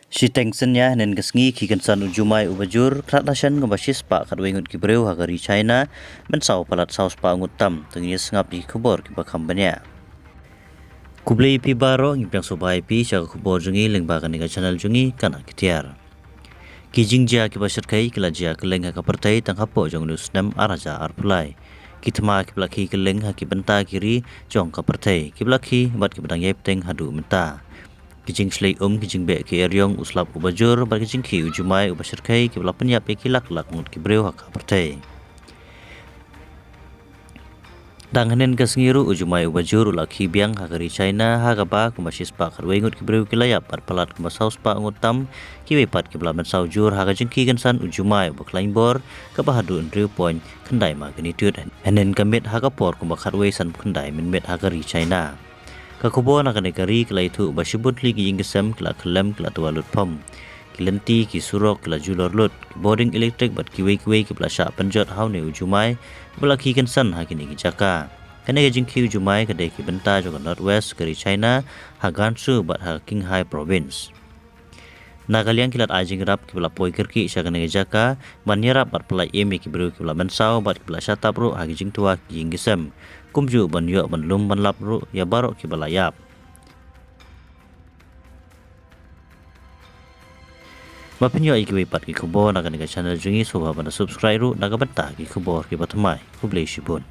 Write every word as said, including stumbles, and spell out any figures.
Shiteng synñia hynnin ka sngi ki kynsan u jumai uba jur, khlad la shen kumba shispah khatwei ngut ki briew ha ka ri China, mynsaw palat saw spah ngut tam. To ngin ïa sngap ïa ki khubor kiba kham bniah. Khublei phi baroh, ngi pdiang sngewbha ïa phi sha ka khubor jong ngi lyngba kane ka channel jong ngi Ka Nang Ki Tiar. Ki jingjia kiba shyrkhei ki la jia kylleng ha ka pyrthei tang hapoh jong une u snem ar hajar arphew lai. Ki thma kiba la khie kylleng ha ki bynta ki ri jong ka pyrthei kiba la khie bad kiba dang ïai bteng haduh mynta. Ki jingshlei um, ki jingbeh ki eriong, u slap uba jur bad ki jingkhie u jumai uba shyrkhei kiba la pynïap ïa ki lak lak ngut ki briew ha ka pyrthei. Tang hynnin ka sngi ruh u jumai uba jur u la khie biang ha ka ri China, ha kaba kumba shispah khatwei ngut ki briew ki la ïap bad palat kumba saw spah ngut tam kiwei pat kiba la mynsaw jur ha ka jingkhie kynsan u jumai uba khlaiñ bor kaba haduh hynriew point khyndai magnitude. Hynnin ka miet ha ka por kumba khatwei sanphew khyndai mynmiet ha ka ri China. Ka khubor na kane ka ri ka la ïathuh ba shibun tylli ki ïing ki sem ki la khyllem, ki la twa lut phom. Ki lynti, ki surok ki la julor lut, ki bording elektrik bad kiwei kiwei kiba la shah pynjot ha une u jumai uba la khie kynsan ha kine ki jaka. Kane ka jingkhie u jumai ka dei ha ki bynta jong ka North West ka ri China, ha Gansu bad ha Qinghai Province. Na ka liang ki lad ai jingïarap kiba la poi kyrkieh sha kane ka jaka ban ïarap bad pyllait im ïa ki briew kiba la mynsaw bad kiba la shah tap ruh ha ki jingtwa ki ïing ki sem, kumjuh ban ïoh ban lum ban lap ruh ïa baroh kiba la ïap. Ba phin ïoh ïa kiwei pat ki khubor na kane ka channel jong ngi, sngewbha ban da subscribe ruh na ka bynta ki khubor kiba thymmai. Khublei shibun.